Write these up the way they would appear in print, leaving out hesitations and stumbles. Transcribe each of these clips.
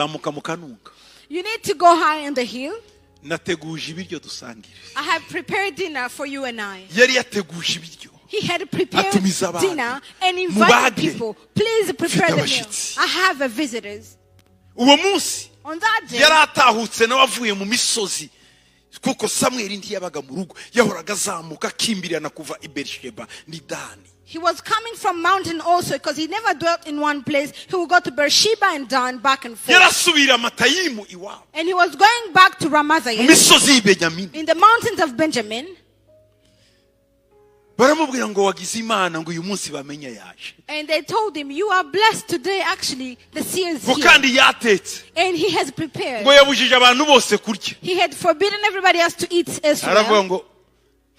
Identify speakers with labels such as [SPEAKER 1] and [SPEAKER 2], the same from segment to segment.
[SPEAKER 1] Zamuka mu kanunga.
[SPEAKER 2] You need to go high on the hill.
[SPEAKER 1] Nateguje ibiryo dusangire.
[SPEAKER 2] I have prepared dinner for you and I.
[SPEAKER 1] Yari yateguje ibiryo.
[SPEAKER 2] He had prepared
[SPEAKER 1] Atumiza abantu.
[SPEAKER 2] Dinner and invited
[SPEAKER 1] Mubage.
[SPEAKER 2] People. Please prepare
[SPEAKER 1] Mfite
[SPEAKER 2] the meal.
[SPEAKER 1] abashyitsi.
[SPEAKER 2] I have a visitors.
[SPEAKER 1] Uwo munsi
[SPEAKER 2] On that day,
[SPEAKER 1] yari atahutse nawe avuye mu misozi kuko Samweli ntiyabaga mu rugo yahoraga azamuka akimbirana kuva i Berisheba ni Dani.
[SPEAKER 2] He was coming from mountain also because he never dwelt in one place. He would go to Beersheba and Dan back and forth.
[SPEAKER 1] Yarasubira Matayimu iwabo
[SPEAKER 2] And he was going back to
[SPEAKER 1] mu
[SPEAKER 2] Ramathaim
[SPEAKER 1] misozi y'i Benyamini.
[SPEAKER 2] In the mountains of Benjamin.
[SPEAKER 1] Baramubwira ngo wagize Imana ngo uyu munsi bamenye yaje.
[SPEAKER 2] And they told him, "You are blessed today, actually, the seer is
[SPEAKER 1] Ngo
[SPEAKER 2] here."
[SPEAKER 1] kandi yatetse.
[SPEAKER 2] And he has prepared.
[SPEAKER 1] Ngo yabujije abantu bose kurya.
[SPEAKER 2] He had forbidden everybody else to eat as
[SPEAKER 1] Aravuga
[SPEAKER 2] well.
[SPEAKER 1] ngo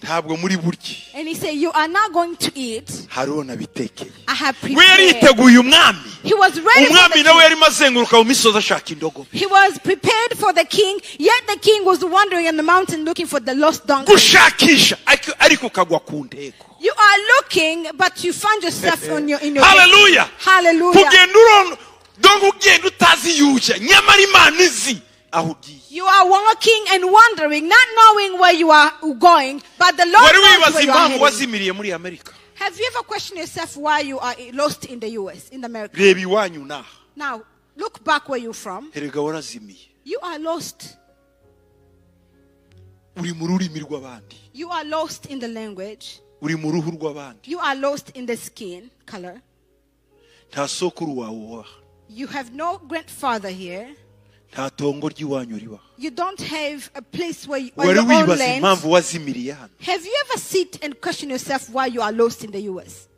[SPEAKER 1] ntabwo muri burye.
[SPEAKER 2] And he said, "You are not going to eat.
[SPEAKER 1] Hari uwo nabitekeye.
[SPEAKER 2] I have
[SPEAKER 1] We yari
[SPEAKER 2] prepared."
[SPEAKER 1] yiteguye umwami.
[SPEAKER 2] He was ready for
[SPEAKER 1] Umwami
[SPEAKER 2] the
[SPEAKER 1] nawe
[SPEAKER 2] king.
[SPEAKER 1] yarimo azenguruka mu misozi ashaka indogobe.
[SPEAKER 2] He was prepared for the king, yet the king was wandering in the mountain looking for the lost donkey.
[SPEAKER 1] Gushakisha ariko- ariko ukagwa ku ntego.
[SPEAKER 2] You are looking, but you find yourself on your in your
[SPEAKER 1] Haleluya.
[SPEAKER 2] Hallelujah.
[SPEAKER 1] Kugenda urondo donc ugenda utazi iyo ujya nyamara Imana izi aho ugiye.
[SPEAKER 2] You are walking and wandering, not knowing where you are going, but the Lord
[SPEAKER 1] Wari
[SPEAKER 2] knows
[SPEAKER 1] wibaza
[SPEAKER 2] where you are
[SPEAKER 1] impamvu
[SPEAKER 2] heading.
[SPEAKER 1] wazimiriye muri Amerika?
[SPEAKER 2] Have you ever questioned yourself why you are lost in the US, in America?
[SPEAKER 1] Reba iwanyu naha.
[SPEAKER 2] Now, look back where you're from.
[SPEAKER 1] Erega warazimiye.
[SPEAKER 2] You are lost.
[SPEAKER 1] Uri mu rurimi rw'abandi.
[SPEAKER 2] You are lost in the language.
[SPEAKER 1] Uri mu ruhu rw'abandi.
[SPEAKER 2] You are lost in the skin color.
[SPEAKER 1] Nta sokuru wawe ubaha.
[SPEAKER 2] You have no grandfather here.
[SPEAKER 1] Nta tongo ry'iwanyu ribaha.
[SPEAKER 2] You don't have a place where you, on
[SPEAKER 1] Wari
[SPEAKER 2] your own
[SPEAKER 1] wibaza
[SPEAKER 2] land.
[SPEAKER 1] impamvu wazimiriye hano?
[SPEAKER 2] Have you ever sit and question yourself why you are lost in the US?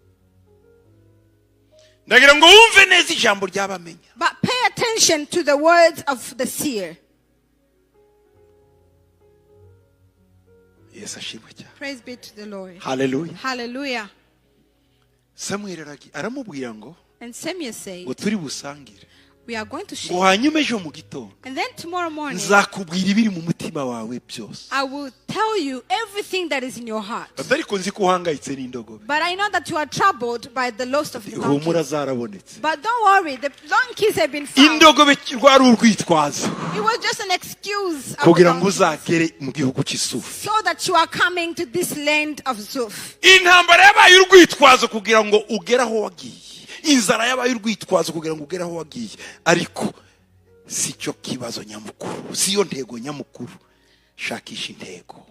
[SPEAKER 1] Ndagira ngo wumve neza ijambo ry'abamenya.
[SPEAKER 2] But pay attention to the words of the seer.
[SPEAKER 1] Yesu ashimwe cyane.
[SPEAKER 2] Praise be to the Lord.
[SPEAKER 1] Haleluya.
[SPEAKER 2] Hallelujah.
[SPEAKER 1] Samweli aramubwira ngo
[SPEAKER 2] And Samuel said,
[SPEAKER 1] ngo turi busangire
[SPEAKER 2] "We are going to
[SPEAKER 1] ngo
[SPEAKER 2] share.
[SPEAKER 1] hanyuma ejo mu gitondo
[SPEAKER 2] And then tomorrow morning,
[SPEAKER 1] nzakubwira ibiri mu mutima wawe byose.
[SPEAKER 2] I will tell you everything that is in your heart.
[SPEAKER 1] Ati ariko nzi ko uhangayitse n'indogobe.
[SPEAKER 2] But I know that you are troubled by the loss of the
[SPEAKER 1] Humura
[SPEAKER 2] donkeys.
[SPEAKER 1] zarabonetse.
[SPEAKER 2] But don't worry, the donkeys have been found."
[SPEAKER 1] Indogobe rwari urwitwazo
[SPEAKER 2] It was just an excuse of the
[SPEAKER 1] kugira ngo
[SPEAKER 2] donkeys,
[SPEAKER 1] uzagere mu gihugu cy'Isufi.
[SPEAKER 2] So that you are coming to this land of Zuph.
[SPEAKER 1] Intambara yabaye urwitwazo kugira ngo ugere aho wagiye. Inzara yabaye urwitwazo kugira ngo ugere aho wagiye ariko si cyo kibazo nyamukuru si yo ntego nyamukuru. Shakisha intego.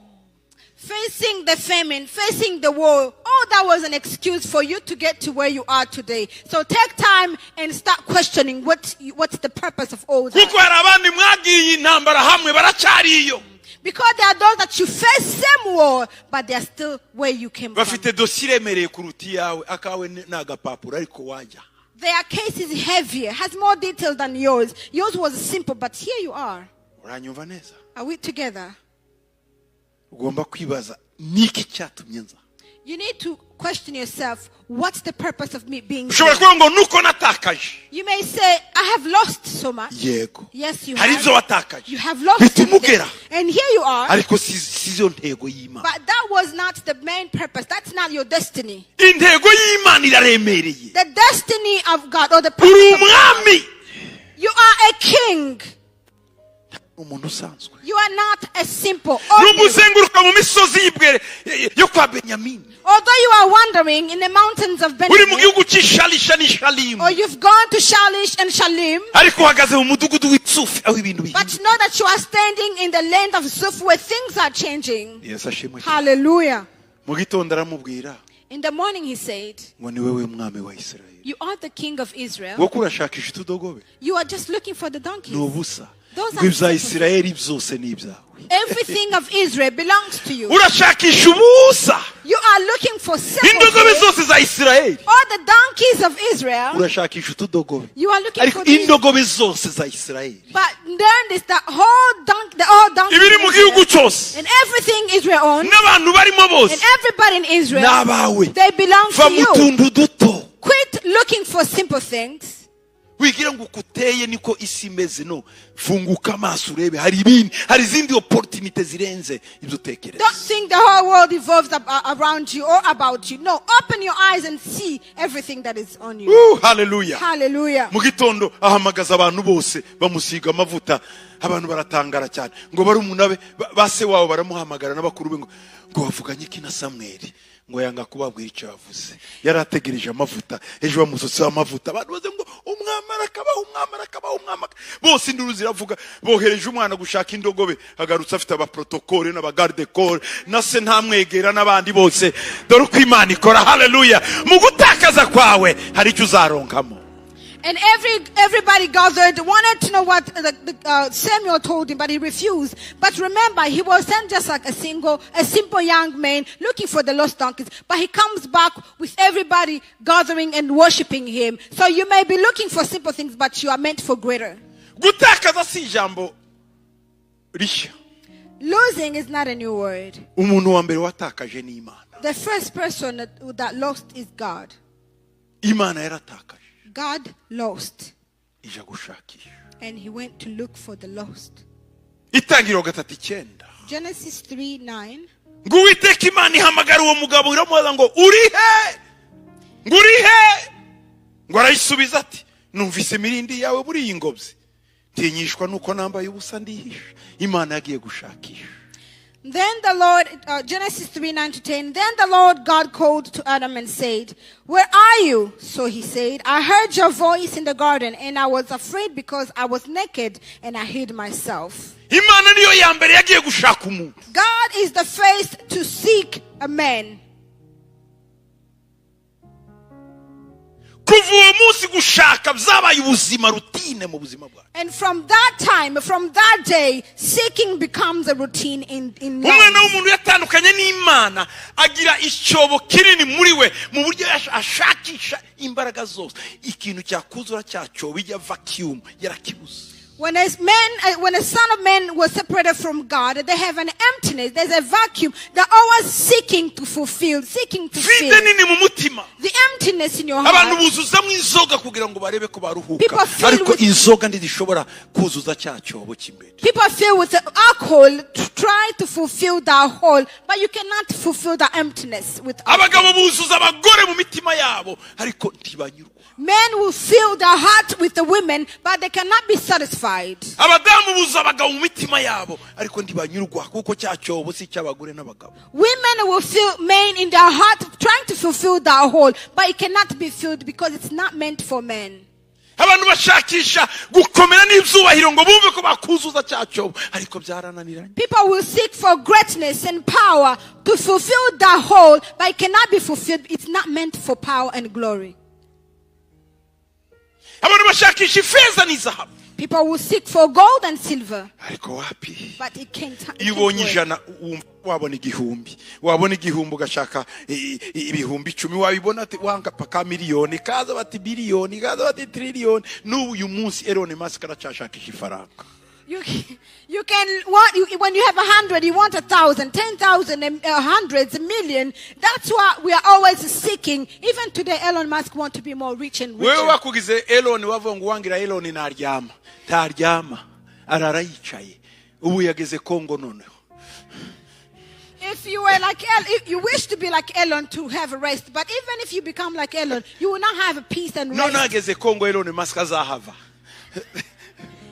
[SPEAKER 2] Facing the famine, facing the war, all that was an excuse for you to get to where you are today. So take time and start questioning what's the purpose of all that.
[SPEAKER 1] Kuko hari abandi mwagiye intambara hamwe baracyari iyo.
[SPEAKER 2] Because there are those that you face same war, but they are still where you came from.
[SPEAKER 1] Bafite dosiye iremereye kuruta iyawe akawe ni ni agapapuro ariko wajya.
[SPEAKER 2] Their case is heavier, has more detail than yours. Yours was simple, but here you are.
[SPEAKER 1] Uranyumva neza?
[SPEAKER 2] Are we together?
[SPEAKER 1] Ugomba kwibaza niki cyatumye nza.
[SPEAKER 2] You need to question yourself, what's the purpose of me being
[SPEAKER 1] Ushobora
[SPEAKER 2] here?
[SPEAKER 1] kuvuga ngo nuko natakaje.
[SPEAKER 2] You may say, "I have lost so much."
[SPEAKER 1] Yego.
[SPEAKER 2] Yes, you
[SPEAKER 1] Hari
[SPEAKER 2] have.
[SPEAKER 1] ibyo watakaje
[SPEAKER 2] You have lost
[SPEAKER 1] bituma
[SPEAKER 2] something.
[SPEAKER 1] ugera
[SPEAKER 2] And here you are.
[SPEAKER 1] ariko si si yo ntego y'Imana.
[SPEAKER 2] But that was not the main purpose. That's not your destiny.
[SPEAKER 1] Intego y'Imana iraremereye.
[SPEAKER 2] The destiny of God or the
[SPEAKER 1] Uri
[SPEAKER 2] purpose of God.
[SPEAKER 1] umwami.
[SPEAKER 2] You are a king.
[SPEAKER 1] Umuntu usanzwe.
[SPEAKER 2] You are not a simple ordinary.
[SPEAKER 1] Numuzenguruka mu misozi y'ibwere yo kwa Benyamini
[SPEAKER 2] Although you are wandering in the mountains of
[SPEAKER 1] uri mu
[SPEAKER 2] Benjamin,
[SPEAKER 1] gihugu cy'Ishalisha n'Ishalimu
[SPEAKER 2] or you've gone to Shalish and Shalim,
[SPEAKER 1] ariko uhagaze mu mudugudu w'Itsufi aho ibintu
[SPEAKER 2] but
[SPEAKER 1] bihinduka.
[SPEAKER 2] Know that you are standing in the land of Zuph where things are changing.
[SPEAKER 1] Yesu ashimwe cyane.
[SPEAKER 2] Hallelujah.
[SPEAKER 1] Mu gitondo aramubwira
[SPEAKER 2] In the morning he said,
[SPEAKER 1] ngo ni wowe mwami wa Isirayeli.
[SPEAKER 2] "You are the king of Israel."
[SPEAKER 1] Wowe urashakisha utudogobe.
[SPEAKER 2] You are just looking for the donkeys.
[SPEAKER 1] Ni ubusa.
[SPEAKER 2] Those
[SPEAKER 1] Ngo
[SPEAKER 2] are
[SPEAKER 1] ibya
[SPEAKER 2] simple.
[SPEAKER 1] Isirayeli byose ni ibyawe.
[SPEAKER 2] Everything of Israel belongs to you.
[SPEAKER 1] Urashakisha ubusa.
[SPEAKER 2] You are looking for simple
[SPEAKER 1] Indogobe
[SPEAKER 2] things.
[SPEAKER 1] Zose za Isirayeli.
[SPEAKER 2] All the donkeys of Israel.
[SPEAKER 1] Urashakisha utudogobe
[SPEAKER 2] You are looking
[SPEAKER 1] ariko
[SPEAKER 2] for these.
[SPEAKER 1] indogobe zose za Isirayeli
[SPEAKER 2] But learn this, the whole donk, the all donkeys
[SPEAKER 1] ibiri
[SPEAKER 2] of
[SPEAKER 1] mu
[SPEAKER 2] Israel,
[SPEAKER 1] gihugu cyose
[SPEAKER 2] and everything Israel owns,
[SPEAKER 1] n'abantu barimo bose
[SPEAKER 2] and everybody in Israel,
[SPEAKER 1] n'abawe.
[SPEAKER 2] They belong
[SPEAKER 1] Va
[SPEAKER 2] to
[SPEAKER 1] mu
[SPEAKER 2] you.
[SPEAKER 1] tuntu duto.
[SPEAKER 2] Quit looking for simple things.
[SPEAKER 1] Wigira ngo uko uteye niko isi imeze. No funguka amaso urebe, hari ibindi, hari izindi opportunité zirenze ibyo utekereza.
[SPEAKER 2] Don't think the whole world evolves around you or about you. No, open your eyes and see everything that is on you.
[SPEAKER 1] Hallelujah.
[SPEAKER 2] Hallelujah.
[SPEAKER 1] Mu gitondo ahamagaza abantu bose, bamusiga amavuta. Abantu baratangara cyane ngo barumuna be ba se wabo baramuhamagara n'abakuru be ngo bavuganye iki na Samweli, ngo yanga kubabwira icyo yavuze. Yari ategereje amavuta. Ejo bamusutseho amavuta, abantu baze ngo umwami arakabaho, umwami arakabaho, umwami bose induru ziravuga. Bohereje umwana gushaka indogobe, agarutse afite abaprotokole n'abagarde corps na se ntamwegera n'abandi bose. Dore uko Imana ikora. Haleluya! Mu gutakaza kwawe hari icyo uzaronkamo.
[SPEAKER 2] And everybody gathered, wanted to know what Samuel told him, but he refused. But remember, he was sent just like a simple young man looking for the lost donkeys. But he comes back with everybody gathering and worshiping him. So you may be looking for simple things, but you are meant for greater.
[SPEAKER 1] Gutakaza si ijambo rishya.
[SPEAKER 2] Losing is not a new word.
[SPEAKER 1] Umuntu wa mbere watakaje ni Imana.
[SPEAKER 2] The first person that lost is God.
[SPEAKER 1] Imana yaratakaje,
[SPEAKER 2] God lost.
[SPEAKER 1] Ija gushakisha.
[SPEAKER 2] And he went to look for the lost.
[SPEAKER 1] Itangiriro 3:9.
[SPEAKER 2] Genesis 3:9.
[SPEAKER 1] Ngo Uwiteka Imana ihamagara uwo mugabo, iramubaza ngo uri he? Ngo uri he? Ngo arayisubiza ati numvise imirindi yawe muri iyi ngobyi, ntinyishwa nuko nambaye ubusa, ndihisha. Imana yagiye gushakisha.
[SPEAKER 2] Then the Lord, Genesis 3 9 to 10, then the Lord God called to Adam and said, "Where are you?" So he said, "I heard your voice in the garden, and I was afraid because I was naked and I hid myself."
[SPEAKER 1] Imana niyo ya mbere yagiye gushaka umuntu.
[SPEAKER 2] God is the first to seek a man.
[SPEAKER 1] Kuva uwo munsi gushaka byabaye ubuzima, routine mu buzima bwacu.
[SPEAKER 2] And from that time, from that day, seeking becomes a routine in
[SPEAKER 1] Umwana
[SPEAKER 2] life.
[SPEAKER 1] w'umuntu yatandukanye n'Imana, agira icyobo kinini muri we mu buryo ashakisha imbaraga zose ikintu cyakuzura cya cyobo, ijya vacuum yarakibuze.
[SPEAKER 2] When a son of man was separated from God, they have an emptiness. There's a vacuum. They're always seeking to fulfill, seeking to
[SPEAKER 1] Vide
[SPEAKER 2] fill.
[SPEAKER 1] nini mu mutima.
[SPEAKER 2] The emptiness in your
[SPEAKER 1] Abantu
[SPEAKER 2] heart.
[SPEAKER 1] buzuzamo inzoga kugira ngo barebe ko baruhuka,
[SPEAKER 2] People feel
[SPEAKER 1] ariko inzoga ntizishobora kuzuza cya cyobo cy'imbere.
[SPEAKER 2] People fill with alcohol to try to fulfill that hole, but you cannot fulfill the emptiness with alcohol.
[SPEAKER 1] Abagabo buzuza abagore mu mitima yabo, ariko ntibanyurwa.
[SPEAKER 2] Men will fill their heart with the women, but they cannot be satisfied.
[SPEAKER 1] Abadamu buzuza abagabo mu mitima yabo, ariko ntibanyurwa kuko cya cyobo si icy'abagore n'abagabo.
[SPEAKER 2] Women will fill men in their heart, trying to fulfill that hole, but it cannot be filled because it's not meant for men.
[SPEAKER 1] Abantu bashakisha gukomera n'ibyubahiro ngo bumve ko bakuzuza cya cyobo, ariko byarananiranye.
[SPEAKER 2] People will seek for greatness and power to fulfill that hole, but it cannot be fulfilled. It's not meant for power and glory.
[SPEAKER 1] Abantu bashakisha ifeza n'izahabu,
[SPEAKER 2] People will seek for gold and silver,
[SPEAKER 1] ariko wapi.
[SPEAKER 2] But it can't. It
[SPEAKER 1] Iyo
[SPEAKER 2] can't
[SPEAKER 1] ubonye
[SPEAKER 2] work.
[SPEAKER 1] 100 wumva wabona 1000, wabona 1000 ugashaka 10000, wabibona ati wanga paka miliyoni, kaza bati biliyoni, kaza bati triliyoni. N'ubu uyu munsi Elon Musk aracyashakisha ifaranga.
[SPEAKER 2] You can want you, when you have 100, you want 1,000, 10,000, and hundreds, a million. That's what we are always seeking. Even today, Elon Musk wants to be more rich and
[SPEAKER 1] Wewe
[SPEAKER 2] richer.
[SPEAKER 1] wakugize Elon, wavuga ngo uwangira Elon ntaryama, ntaryama, arara yicaye. Ubu yageze Kongo noneho.
[SPEAKER 2] If you were like El, if you wish to be like Elon to have a rest, but even if you become like Elon, you will not have a peace and
[SPEAKER 1] None
[SPEAKER 2] rest.
[SPEAKER 1] ageze Kongo, Elon Musk azahava.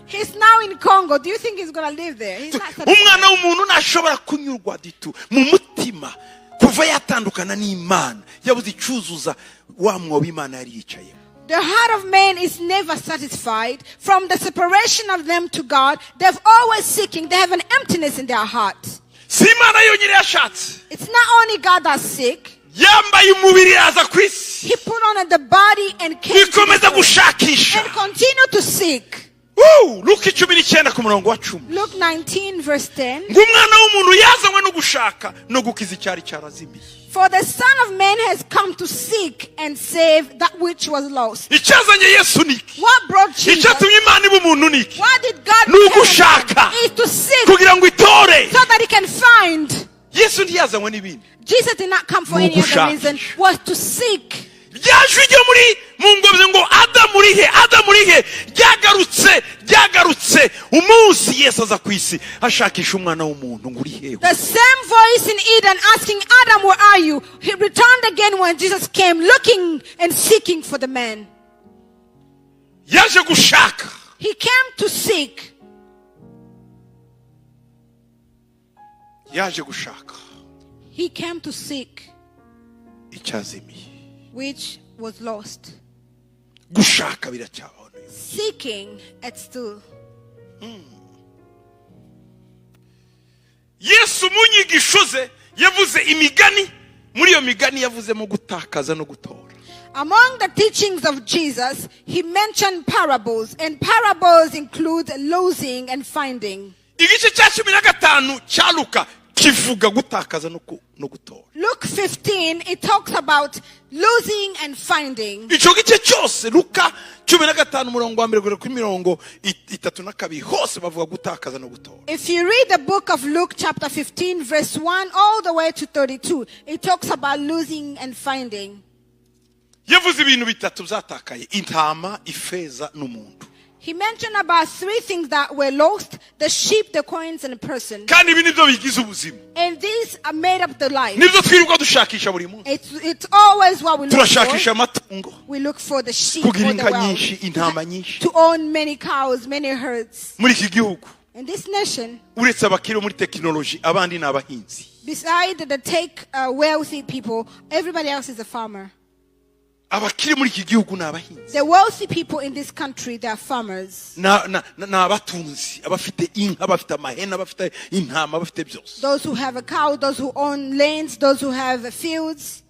[SPEAKER 2] He's now in Congo. Do you think he's going to live there? He's not satisfied.
[SPEAKER 1] Umwana w'umuntu ntashobora kunyurwa ditu mu mutima. Kuva yatandukana n'Imana, yabuze icyuzuza wa mwobo Imana yari yicayemo.
[SPEAKER 2] The heart of man is never satisfied. From the separation of them to God, they're always seeking. They have an emptiness in their heart.
[SPEAKER 1] Si Imana yonyine yashatse.
[SPEAKER 2] It's not only God that's sick.
[SPEAKER 1] Yambaye umubiri yaza ku isi,
[SPEAKER 2] He put on the body and came to
[SPEAKER 1] ikomeza
[SPEAKER 2] this earth
[SPEAKER 1] gushakisha.
[SPEAKER 2] And continue to seek.
[SPEAKER 1] Woo! Luka 19 ku murongo wa 10.
[SPEAKER 2] Luke 19 verse 10.
[SPEAKER 1] Ngo umwana w'umuntu yazanywe no gushaka no gukiza icyari cyarazimiye.
[SPEAKER 2] For the Son of Man has come to seek and save that which was lost.
[SPEAKER 1] Icyazanye Yesu ni iki?
[SPEAKER 2] What brought Jesus?
[SPEAKER 1] Icyatumye Imana iba umuntu ni iki?
[SPEAKER 2] What did God
[SPEAKER 1] Ni ugushaka.
[SPEAKER 2] Is to seek
[SPEAKER 1] Kugira ngo itore.
[SPEAKER 2] So that he can find.
[SPEAKER 1] Yesu ntiyazanywe n'ibindi.
[SPEAKER 2] Jesus did not come for
[SPEAKER 1] Ni
[SPEAKER 2] any other reason,
[SPEAKER 1] ugushakisha.
[SPEAKER 2] was to seek.
[SPEAKER 1] Rya jwi ryo muri Mu ngobyi ngo Adamu uri he? Adamu uri he? Ryagarutse, ryagarutse umunsi Yesu aza ku isi ashakisha umwana w'umuntu ngo uri hehe.
[SPEAKER 2] The same voice in Eden asking Adam, "Where are you?" He returned again when Jesus came looking and seeking for the man.
[SPEAKER 1] Yaje gushaka.
[SPEAKER 2] He came to seek.
[SPEAKER 1] Yaje gushaka
[SPEAKER 2] He came to seek
[SPEAKER 1] icyazimiye.
[SPEAKER 2] Which was lost.
[SPEAKER 1] Gushaka biracyabaho n'uyu munsi.
[SPEAKER 2] Seeking, it's still.
[SPEAKER 1] Yesu mu nyigisho ze yavuze imigani. Muri iyo migani yavuzemo gutakaza no gutora.
[SPEAKER 2] Among the teachings of Jesus, he mentioned parables, and parables include losing and finding.
[SPEAKER 1] Igice cya 15 cya Luka kivuga gutakaza no gutora.
[SPEAKER 2] Luke 15, it talks about losing and finding.
[SPEAKER 1] Icyo gice cyose, Luka 15, umurongo wa mbere kugera kuri 32, hose bavuga gutakaza no gutora.
[SPEAKER 2] If you read the book of Luke, chapter 15, verse 1 all the way to 32, it talks about losing and finding.
[SPEAKER 1] Yavuze ibintu bitatu byatakaye: intama, ifeza n'umuntu.
[SPEAKER 2] He mentioned about three things that were lost: the sheep, the coins, and the person.
[SPEAKER 1] Kandi ibi nibyo bigize ubuzima.
[SPEAKER 2] And these are made up the life.
[SPEAKER 1] Nibyo twirirwa dushakisha buri munsi.
[SPEAKER 2] It's always what we look
[SPEAKER 1] Turashakisha
[SPEAKER 2] for.
[SPEAKER 1] amatungo,
[SPEAKER 2] We look for the sheep
[SPEAKER 1] kugira
[SPEAKER 2] or the
[SPEAKER 1] inka
[SPEAKER 2] wealth.
[SPEAKER 1] nyinshi, intama nyinshi.
[SPEAKER 2] To own many cows, many herds.
[SPEAKER 1] Muri iki gihugu,
[SPEAKER 2] In this nation,
[SPEAKER 1] uretse abakiri muri tekinoloji, abandi ni abahinzi.
[SPEAKER 2] Beside the tech wealthy people, everybody else is a farmer.
[SPEAKER 1] Abakiri muri iki gihugu ni abahinzi.
[SPEAKER 2] The wealthy people in this country, they are farmers.
[SPEAKER 1] Ni abatunzi, abafite inka, abafite amahene, abafite intama, abafite byose.
[SPEAKER 2] Those who have a cow, those who own lands, those who have fields.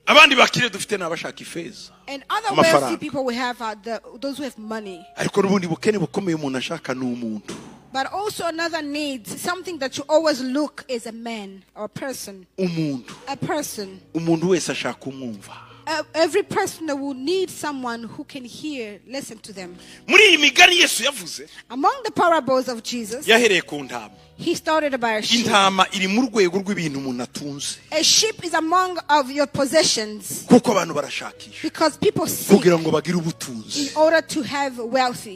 [SPEAKER 1] Abandi bakire dufite ni abashaka ifeza,
[SPEAKER 2] And other
[SPEAKER 1] amafaranga.
[SPEAKER 2] Wealthy people we have are those who have money.
[SPEAKER 1] Ariko n'ubundi bukene bukomeye umuntu ashaka ni umuntu.
[SPEAKER 2] But also another need, something that you always look is a man or a person.
[SPEAKER 1] Umuntu.
[SPEAKER 2] A person.
[SPEAKER 1] Umuntu wese ashaka umwumva.
[SPEAKER 2] Every person that will need someone who can hear, listen to them.
[SPEAKER 1] Muri iyi migani Yesu yavuze,
[SPEAKER 2] Among the parables of Jesus,
[SPEAKER 1] yahereye ku ntama.
[SPEAKER 2] He started by a sheep.
[SPEAKER 1] Intama iri mu rwego rw'ibintu umuntu atunze.
[SPEAKER 2] A sheep is among of your possessions
[SPEAKER 1] Kuko abantu barashakisha
[SPEAKER 2] because people seek
[SPEAKER 1] kugira ngo bagire
[SPEAKER 2] in
[SPEAKER 1] ubutunzi,
[SPEAKER 2] order to have wealth,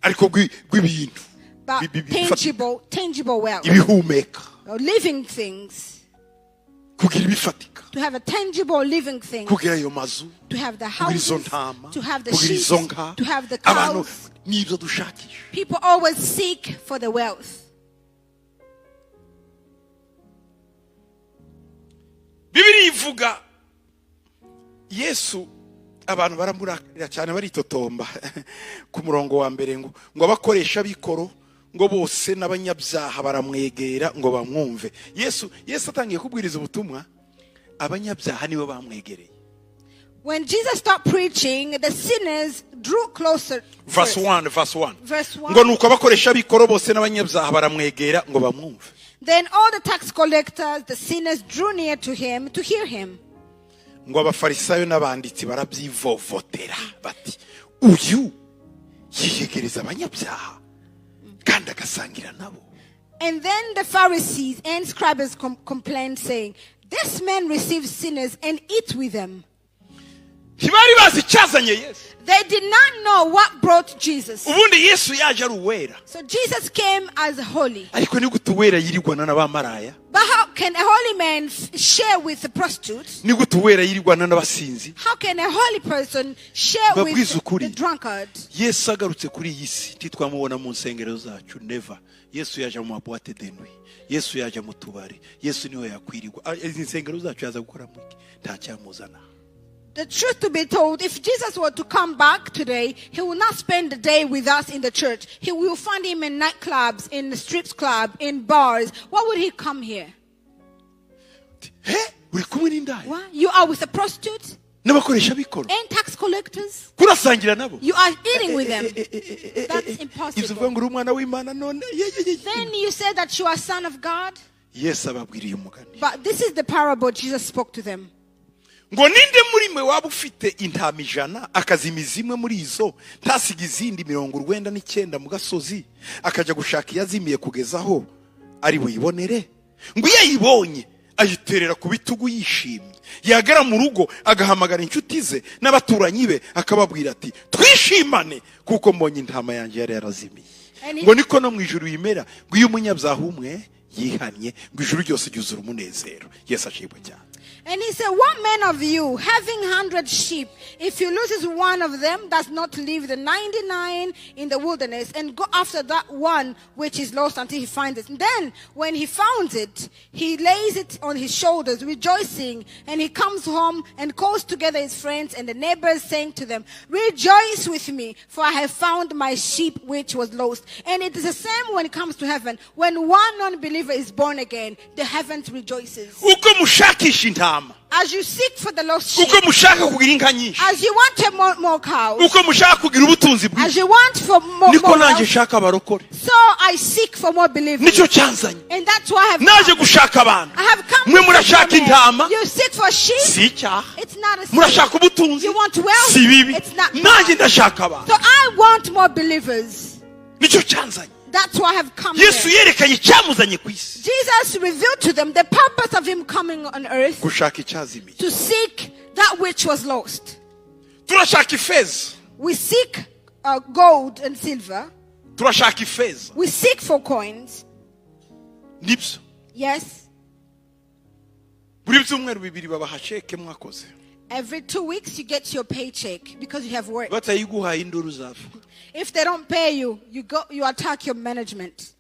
[SPEAKER 1] ariko bw'ibintu
[SPEAKER 2] but tangible wealth,
[SPEAKER 1] ibihumeka,
[SPEAKER 2] or living things,
[SPEAKER 1] kugira ibifatika,
[SPEAKER 2] to have a tangible living thing,
[SPEAKER 1] kugira ayo mazu,
[SPEAKER 2] to have the
[SPEAKER 1] kugira izo
[SPEAKER 2] houses,
[SPEAKER 1] ntama,
[SPEAKER 2] to have the
[SPEAKER 1] kugira
[SPEAKER 2] sheep,
[SPEAKER 1] izo nka.
[SPEAKER 2] To have the
[SPEAKER 1] Abantu
[SPEAKER 2] cows.
[SPEAKER 1] nibyo dushakisha.
[SPEAKER 2] People always seek for the wealth.
[SPEAKER 1] Bibiri ivuga Yesu, abantu baramurakarira cyane, baritotomba. Ku murongo wa mbere ngo abakoresha b'ikoro ngo bose n'abanyabyaha baramwegera ngo bamwumve. Yesu atangiye kubwiriza ubutumwa, abanyabyaha nibo bamwegereye.
[SPEAKER 2] When Jesus stopped preaching, the sinners drew closer.
[SPEAKER 1] Verse
[SPEAKER 2] First.
[SPEAKER 1] 1, verse 1.
[SPEAKER 2] Verse 1.
[SPEAKER 1] Ngo nuko abakoresha b'ikoro bose n'abanyabyaha baramwegera ngo bamwumve.
[SPEAKER 2] Then all the tax collectors, the sinners, drew near to him to hear him.
[SPEAKER 1] Ngo abafarisayo n'abanditsi barabyivovotera bati uyu yiyegereza abanyabyaha kandi agasangira nabo.
[SPEAKER 2] And then the Pharisees and scribes complained, saying, "This man receives sinners and eats with them."
[SPEAKER 1] Ntibari bazi icyazanye Yesu.
[SPEAKER 2] They did not know what brought Jesus.
[SPEAKER 1] Ubundi Yesu yaje ari uwera.
[SPEAKER 2] So Jesus came as holy.
[SPEAKER 1] Ariko ni gute uwera yirirwana n'abamaraya?
[SPEAKER 2] But how can a holy man share with the prostitute?
[SPEAKER 1] Ni gute uwera yirirwana n'abasinzi?
[SPEAKER 2] How can a holy person share with
[SPEAKER 1] Mbabwize ukuri.
[SPEAKER 2] the drunkard?
[SPEAKER 1] Yesu agarutse kuri iyi si ntitwamubona mu nsengero zacu, never. Yesu yaje mu ma boîtes de nuit, Yesu yaje mu tubari, Yesu niwe yakwirirwa. Ah, izi nsengero zacu yaza gukora mu iki? Ntacyamuzana.
[SPEAKER 2] The truth to be told, if Jesus were to come back today, he will not spend the day with us in the church. He will find him in nightclubs, in the strips club, in bars. Why would he come here?
[SPEAKER 1] He uri kumwe n'indaya
[SPEAKER 2] Why? You are with a prostitute
[SPEAKER 1] n'abakoresha b'ikoro
[SPEAKER 2] and tax collectors.
[SPEAKER 1] kurasangira nabo.
[SPEAKER 2] You are eating with them. That's impossible.
[SPEAKER 1] Ibyo uvuga ngo uri umwana w'Imana none ye, ye, ye.
[SPEAKER 2] Then you say that you are son of God.
[SPEAKER 1] Yesu ababwiriye umugani.
[SPEAKER 2] But this is the parable Jesus spoke to them.
[SPEAKER 1] Ngo ninde muri mwe waba ufite intama 100 akazimiza imwe muri izo, ntasiga izindi 99 mu gasozi, akajya gushaka iyazimiye kugeza aho ari buyibonere? Ngo iyo ayibonye Ayiterera ku bitugu yishimye, yagera mu rugo agahamagara inshuti ze n'abaturanyi be, akababwira ati: "Twishimane kuko mbonye intama yanjye yari yarazimiye." Ngo niko no mu ijuru yimera, ngo iyo umunyabyaha umwe yihannye, ngo ijuru ryose ryuzura umunezero. Yesu ashimwe cyane.
[SPEAKER 2] And he said, "What man of you, having 100 sheep, if he loses one of them, does not leave the 99 in the wilderness and go after that one which is lost until he finds it? And then, when he found it, he lays it on his shoulders, rejoicing. And he comes home and calls together his friends and the neighbors, saying to them, 'Rejoice with me, for I have found my sheep which was lost.' And it is the same when it comes to heaven. When one non-believer is born again, the heavens rejoices.
[SPEAKER 1] Uko mushakisha intama,
[SPEAKER 2] As you seek for the lost sheep,
[SPEAKER 1] uko mushaka kugira inka nyinshi,
[SPEAKER 2] as you want to more, more cows,
[SPEAKER 1] uko mushaka kugira ubutunzi
[SPEAKER 2] as
[SPEAKER 1] bwinshi,
[SPEAKER 2] you want for more,
[SPEAKER 1] niko
[SPEAKER 2] more
[SPEAKER 1] nanjye
[SPEAKER 2] wealth,
[SPEAKER 1] nshaka abarokore.
[SPEAKER 2] So I seek for more believers.
[SPEAKER 1] Nicyo cyanzanye.
[SPEAKER 2] And that's why I have
[SPEAKER 1] Naje
[SPEAKER 2] come.
[SPEAKER 1] Gushaka abantu.
[SPEAKER 2] I have come
[SPEAKER 1] Mwe
[SPEAKER 2] to seek
[SPEAKER 1] murashaka
[SPEAKER 2] for men.
[SPEAKER 1] intama.
[SPEAKER 2] You seek for sheep.
[SPEAKER 1] Si icyaha.
[SPEAKER 2] It's not a sin.
[SPEAKER 1] Murashaka ubutunzi.
[SPEAKER 2] You want wealth?
[SPEAKER 1] Si bibi.
[SPEAKER 2] It's not
[SPEAKER 1] Nanjye ndashaka abantu.
[SPEAKER 2] So I want more believers.
[SPEAKER 1] Nicyo cyanzanye.
[SPEAKER 2] That's why I have come
[SPEAKER 1] Yesu
[SPEAKER 2] here.
[SPEAKER 1] Yerekanye icyamuzanye ku isi.
[SPEAKER 2] Jesus revealed to them the purpose of him coming on earth,
[SPEAKER 1] Gushaka icyazimiye.
[SPEAKER 2] To seek that which was lost.
[SPEAKER 1] Turashaka ifeza.
[SPEAKER 2] We seek gold and silver.
[SPEAKER 1] Turashaka ifeza.
[SPEAKER 2] We seek for coins.
[SPEAKER 1] Nibyo.
[SPEAKER 2] Yes.
[SPEAKER 1] Buri byumweru bibiri babaha sheke mwakoze.
[SPEAKER 2] Every 2 weeks you get your paycheck because you have worked.
[SPEAKER 1] Batayiguhaye induru zavuga.
[SPEAKER 2] If they don't pay you, you go you attack your management.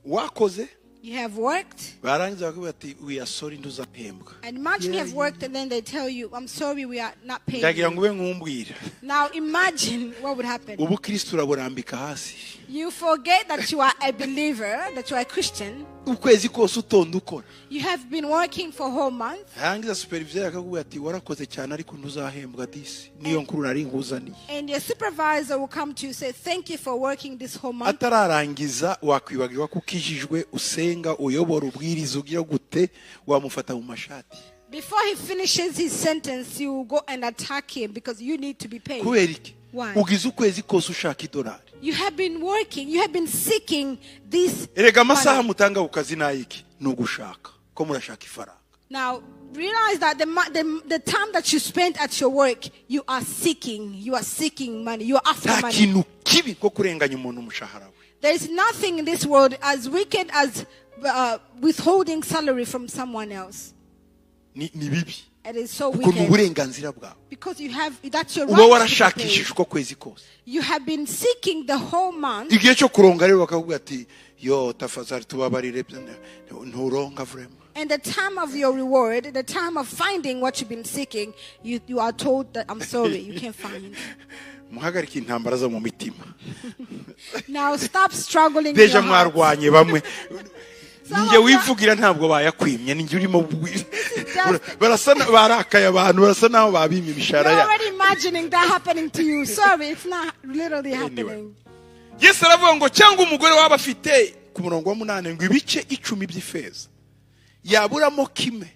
[SPEAKER 1] Wakoze,
[SPEAKER 2] You have worked,
[SPEAKER 1] barangiza bakubwira ati: "We are sorry, ntuzahembwa."
[SPEAKER 2] and imagine you have worked and then they tell you, "I'm sorry, we are not paying
[SPEAKER 1] Ndagira
[SPEAKER 2] you."
[SPEAKER 1] ngo ube nkumbwira.
[SPEAKER 2] Now imagine what would happen.
[SPEAKER 1] Ubukristo uraburambika hasi.
[SPEAKER 2] You forget that you are a believer, that you are a Christian.
[SPEAKER 1] Ukwezi kose utonda ukora.
[SPEAKER 2] You have been working for a whole month.
[SPEAKER 1] Yarangiza superviseur akakubwira ati: "Warakoze cyane ariko ntuzahembwa disi niyo nkuru nari nkuzaniye."
[SPEAKER 2] And your supervisor will come to you and say, "Thank you for working this whole month."
[SPEAKER 1] Atararangiza wakwibagirwa ko ukijijwe, usenga, uyobora, ubwiriza, ugira gute, wamufata mu mashati.
[SPEAKER 2] Before he finishes his sentence, you will go and attack him because you need to be paid.
[SPEAKER 1] Kubera iki?
[SPEAKER 2] Why?
[SPEAKER 1] Ugize ukwezi kose ushaka idolari.
[SPEAKER 2] You have been working, you have been seeking this
[SPEAKER 1] Erega amasaha
[SPEAKER 2] money.
[SPEAKER 1] Mutanga ku kazi ni ayiki? Ni ugushaka ko murashaka ifaranga.
[SPEAKER 2] Now, realize that the time that you spend at your work, you are seeking money, you are after
[SPEAKER 1] Nta
[SPEAKER 2] money.
[SPEAKER 1] Kintu kibi nko kurenganya umuntu umushahara we.
[SPEAKER 2] There is nothing in this world as wicked as withholding salary from someone else.
[SPEAKER 1] Ni bibi.
[SPEAKER 2] It is so
[SPEAKER 1] Kuko ni
[SPEAKER 2] wicked.
[SPEAKER 1] Uburenganzira bwawe.
[SPEAKER 2] Because you have, that's your
[SPEAKER 1] Uba
[SPEAKER 2] right to be paid.
[SPEAKER 1] warashakishije uko kwezi kose.
[SPEAKER 2] You have been seeking the whole month.
[SPEAKER 1] Igihe cyo kuronga rero bakakubwira ati: "Yo, tafadhali tubabarire, nturonga vraiment."
[SPEAKER 2] And the time of your reward, the time of finding what you've been seeking, you are told that, "I'm sorry, you can't find."
[SPEAKER 1] Muhagarike intambara zo mu mitima.
[SPEAKER 2] Now stop struggling in
[SPEAKER 1] Déjà
[SPEAKER 2] your heart.
[SPEAKER 1] Mwarwanye bamwe.
[SPEAKER 2] Some
[SPEAKER 1] Njye
[SPEAKER 2] of you-
[SPEAKER 1] wivugira ntabwo bayakwimye, ninjye urimo. Barasa barakaye abantu barasa naho babimye imishahara
[SPEAKER 2] You're
[SPEAKER 1] yabo.
[SPEAKER 2] Already imagining that happening to you. Sorry, it's not literally happening.
[SPEAKER 1] Yesu aravuga ngo cyangwa umugore waba afite, ku murongo wa munani, ngo ibice 10 by'ifeza, yaburamo kimwe,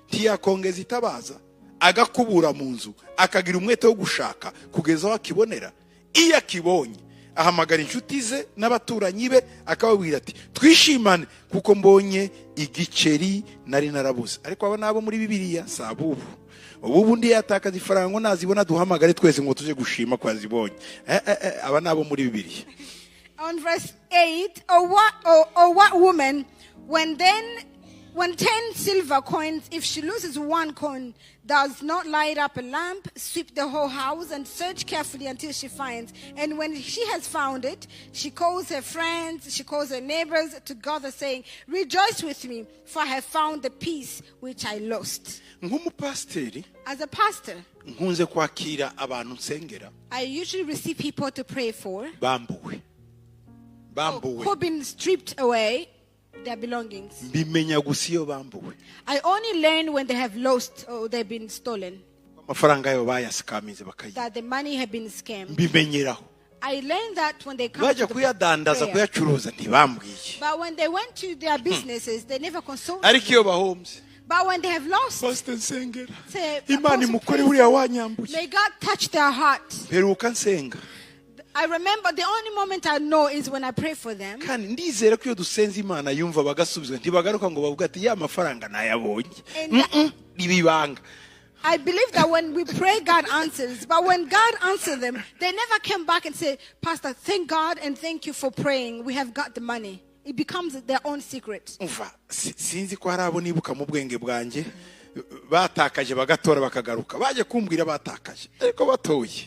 [SPEAKER 1] ntiyakongeza itabaza agakubura mu nzu, akagira umwete wo gushaka kugeza aho akibonera? Iyo akibonye ahamagara inshuti ze n'abaturanyi be, akababwira ati: "Twishimane kuko mbonye igiceri nari narabuze." Ariko aba nabo muri Bibiliya, si abubu. Ubu undi yatakaza ifaranga ngo nazibona duhamagare twese ngo tuje gushima ko yazibonye. Aba nabo muri Bibiliya.
[SPEAKER 2] On verse 8, or what woman, when 10 silver coins, if she loses one coin, does not light up a lamp, sweep the whole house, and search carefully until she finds? And when she has found it, she calls her friends, she calls her neighbors together, saying, 'Rejoice with me, for I have found the piece which I lost.'"
[SPEAKER 1] Nk'umupasiteri,
[SPEAKER 2] As a pastor,
[SPEAKER 1] nkunze kwakira abantu nsengera
[SPEAKER 2] I usually receive people to pray for
[SPEAKER 1] bambuwe, bambuwe.
[SPEAKER 2] Who've been stripped away their belongings.
[SPEAKER 1] Mbimenya gusa iyo bambuwe.
[SPEAKER 2] I only learn when they have lost or they've been stolen,
[SPEAKER 1] Amafaranga yabo bayasikamize bakayiba.
[SPEAKER 2] That the money have been scammed.
[SPEAKER 1] Mbimenyeraho.
[SPEAKER 2] I learned that when they come
[SPEAKER 1] Bajya
[SPEAKER 2] to the
[SPEAKER 1] kuyadandaza,
[SPEAKER 2] prayer.
[SPEAKER 1] Kuyacuruza, ntibambwiye.
[SPEAKER 2] But when they went to their businesses, they never consulted
[SPEAKER 1] Ariko
[SPEAKER 2] me.
[SPEAKER 1] Iyo bahombye,
[SPEAKER 2] But when they have lost,
[SPEAKER 1] "Pastor, nsengera,
[SPEAKER 2] say,
[SPEAKER 1] Imana
[SPEAKER 2] "Apostle,
[SPEAKER 1] imukore
[SPEAKER 2] please,
[SPEAKER 1] buriya wanyambuye."
[SPEAKER 2] may God touch their heart."
[SPEAKER 1] Mperuka nsenga,
[SPEAKER 2] I remember the only moment I know is when I pray for them.
[SPEAKER 1] Kandi ndizera ko iyo dusenze Imana yumva bagasubizwa, ntibagaruka ngo bavuge ati ya mafaranga nayabonye. Riba ibanga.
[SPEAKER 2] I believe that when we pray, God answers. But when God answered them, they never came back and say, "Pastor, thank God and thank you for praying. We have got the money." It becomes their own secret.
[SPEAKER 1] Umva, sinzi ko hari abo nibuka mu bwenge bwanjye batakaje bagatora bakagaruka baje kumbwira batakaje ariko batoye.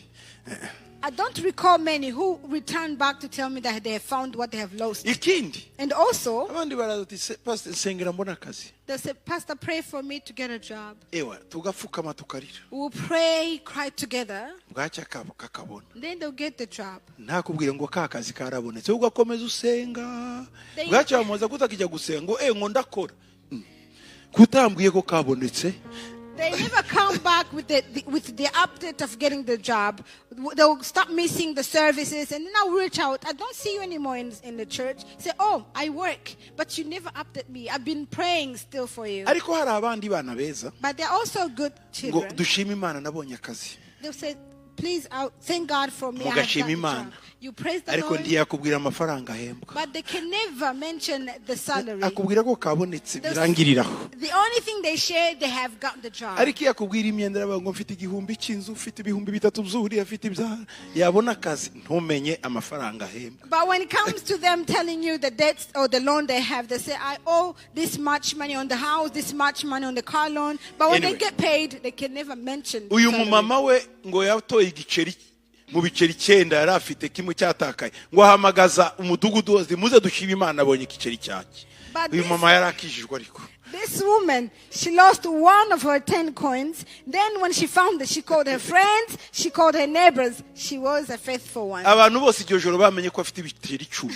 [SPEAKER 2] I don't recall many who returned back to tell me that they have found what they have lost.
[SPEAKER 1] Ikindi,
[SPEAKER 2] And also,
[SPEAKER 1] abandi baraza ati: "Se- Pastor, nsengera mbona akazi."
[SPEAKER 2] they say, "Pastor, pray for me to get a job."
[SPEAKER 1] Ewa tugapfukama tukarira.
[SPEAKER 2] We will pray, cry together.
[SPEAKER 1] Bwacya kakabona.
[SPEAKER 2] Then they'll get the job.
[SPEAKER 1] Ntakubwire ngo ka kazi karabonetse, ugakomeza usenga. Bwacya bamubaza kutakijya gusenga ngo ngo ndakora. Kutambwiye ko kabonetse.
[SPEAKER 2] They never come back with the update of getting the job. They'll stop missing the services and then I'll reach out. "I don't see you anymore in the church." Say, "Oh, I work, but you never update me. I've been praying still for you."
[SPEAKER 1] Ariko hari abandi bana beza
[SPEAKER 2] But they're also good
[SPEAKER 1] ngo
[SPEAKER 2] children.
[SPEAKER 1] dushime Imana nabonye akazi.
[SPEAKER 2] They'll say, "Please, thank God for me. I have
[SPEAKER 1] Mugashima
[SPEAKER 2] got the
[SPEAKER 1] Imana.
[SPEAKER 2] job." You praise the
[SPEAKER 1] Ariko
[SPEAKER 2] Lord,
[SPEAKER 1] ntiyakubwira amafaranga ahembwa.
[SPEAKER 2] but they can never mention the salary.
[SPEAKER 1] Akubwira ko kabonetse birangiriraho.
[SPEAKER 2] The only thing they share, they have got the job.
[SPEAKER 1] Ariko iyo akubwira imyenda aravuga ngo mfite 1000 cy'inzu, mfite 3000 by'uriya, mfite ibya yabona akazi ntumenye amafaranga ahembwa.
[SPEAKER 2] But when it comes to them telling you the debts or the loan they have, they say, "I owe this much money on the house, this much money on the car loan." But when
[SPEAKER 1] Anyway.
[SPEAKER 2] they get paid, they can never mention the
[SPEAKER 1] Uyu
[SPEAKER 2] salary.
[SPEAKER 1] mumama we ngo yatoye igiceri mu biceri icyenda yari afite kimwe cyatakaye ngo ahamagaza umudugudu wose muze dushime Imana abonye igiceri cyanjye.
[SPEAKER 2] But
[SPEAKER 1] Uyu mama yari akijijwe ariko.
[SPEAKER 2] This woman, she lost one of her 10 coins. Then when she found it, she called her friends, she called her neighbors. She was a faithful one.
[SPEAKER 1] Abantu bose iryo joro bamenye ko afite ibiceri 10.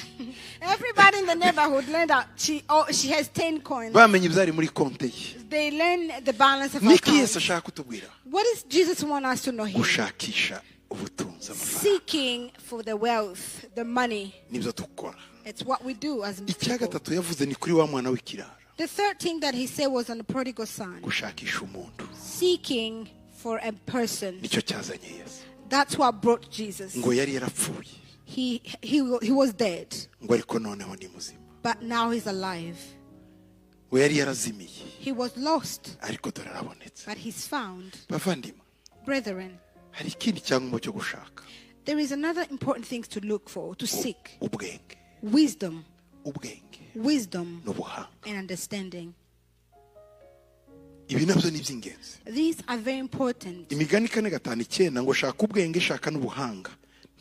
[SPEAKER 2] Everybody in the neighborhood learned that she has 10 coins.
[SPEAKER 1] Bamenye ibyari muri konte ye.
[SPEAKER 2] They learned the balance of her
[SPEAKER 1] Niki Yesu
[SPEAKER 2] account.
[SPEAKER 1] Ashaka kutubwira?
[SPEAKER 2] What does Jesus want us to know here?
[SPEAKER 1] Gushakisha ubutunzi, amafaranga,
[SPEAKER 2] Seeking for the wealth, the money.
[SPEAKER 1] Nibyo dukora.
[SPEAKER 2] It's what we do as
[SPEAKER 1] Icya
[SPEAKER 2] people.
[SPEAKER 1] gatatu yavuze ni kuri wa mwana w'ikirara.
[SPEAKER 2] The third thing that he said was on the prodigal son.
[SPEAKER 1] Gushakisha umuntu.
[SPEAKER 2] Seeking for a person.
[SPEAKER 1] Nicyo cyazanye Yesu.
[SPEAKER 2] That's what brought Jesus.
[SPEAKER 1] Ngo yari yarapfuye,
[SPEAKER 2] He was dead,
[SPEAKER 1] ngo ariko noneho ni muzima.
[SPEAKER 2] But now he's alive.
[SPEAKER 1] Ngo yari yarazimiye,
[SPEAKER 2] He was lost,
[SPEAKER 1] ariko dore arabonetse.
[SPEAKER 2] But he's found.
[SPEAKER 1] Bavandimwe,
[SPEAKER 2] Brethren,
[SPEAKER 1] hari ikindi cyangombwa cyo gushaka.
[SPEAKER 2] There is another important thing to look for, to seek.
[SPEAKER 1] Ubwenge.
[SPEAKER 2] Wisdom.
[SPEAKER 1] Ubwenge
[SPEAKER 2] Wisdom
[SPEAKER 1] n'ubuhanga.
[SPEAKER 2] And understanding.
[SPEAKER 1] Ibi nabyo ni iby'ingenzi.
[SPEAKER 2] These are very important.
[SPEAKER 1] Imigani 4:5-9 ngo shaka ubwenge shaka n'ubuhanga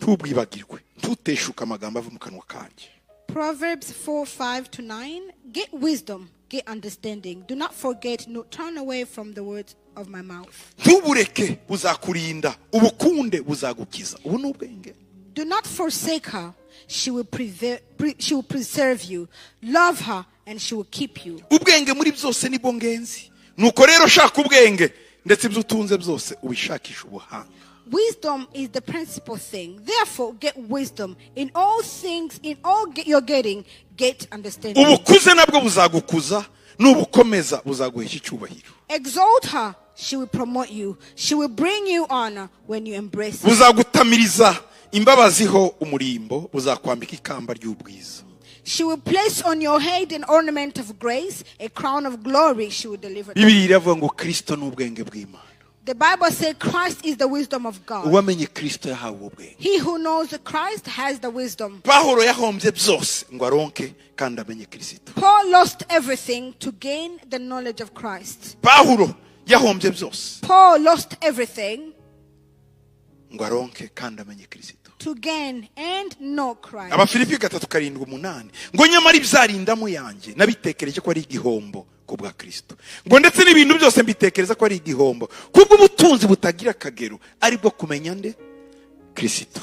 [SPEAKER 1] ntubwibagirwe ntuteshuke amagambo ava mu kanwa kanjye.
[SPEAKER 2] Proverbs 4 5 to 9. Get wisdom, get understanding. Do not forget, nor turn away from the words of my mouth.
[SPEAKER 1] Ntubureke buzakurinda ubukunde buzagukiza. Ubu ni ubwenge.
[SPEAKER 2] Do not forsake her, she will preserve you. Love her, and she will keep you.
[SPEAKER 1] Ubwenge muri byose nibwo ngenzi nuko rero shaka ubwenge ndetse ibyo utunze byose ubishakisha ubuhanga.
[SPEAKER 2] Wisdom is the principal thing. Therefore, get wisdom. In all things, in all you're getting, get understanding.
[SPEAKER 1] Ubukuze nabwo buzagukuza nubukomeza buzaguhesha icyubahiro.
[SPEAKER 2] Exalt her, she will promote you. She will bring you honor when you embrace her.
[SPEAKER 1] Buzagutamiriza imbabazi ho umurimbo buzakwambika ikamba ry'ubwiza.
[SPEAKER 2] She will place on your head an ornament of grace, a crown of glory she will deliver.
[SPEAKER 1] Bibiliya iravuga ngo Kristo ni ubwenge bw'Imana.
[SPEAKER 2] The Bible says Christ is the wisdom of God.
[SPEAKER 1] Uwamenye Kristo yahawe ubwenge.
[SPEAKER 2] He who knows Christ has the wisdom.
[SPEAKER 1] Pawulo yahombye byose ngo aronke kandi amenye Kristo.
[SPEAKER 2] Paul lost everything to gain the knowledge of Christ.
[SPEAKER 1] Pawulo yahombye byose
[SPEAKER 2] Paul lost everything
[SPEAKER 1] ngo aronke kandi amenye Kristo.
[SPEAKER 2] To gain and know Christ.
[SPEAKER 1] Abafilipi 3:7-8 ngo nyamara ibyari indamu yanjye nabitekereje ko ari igihombo ku bwa Kristo ngo ndetse n'ibintu byose mbitekereza ko ari igihombo kubw'ubutunzi butagira akagero aribwo kumenya nde? Kristo.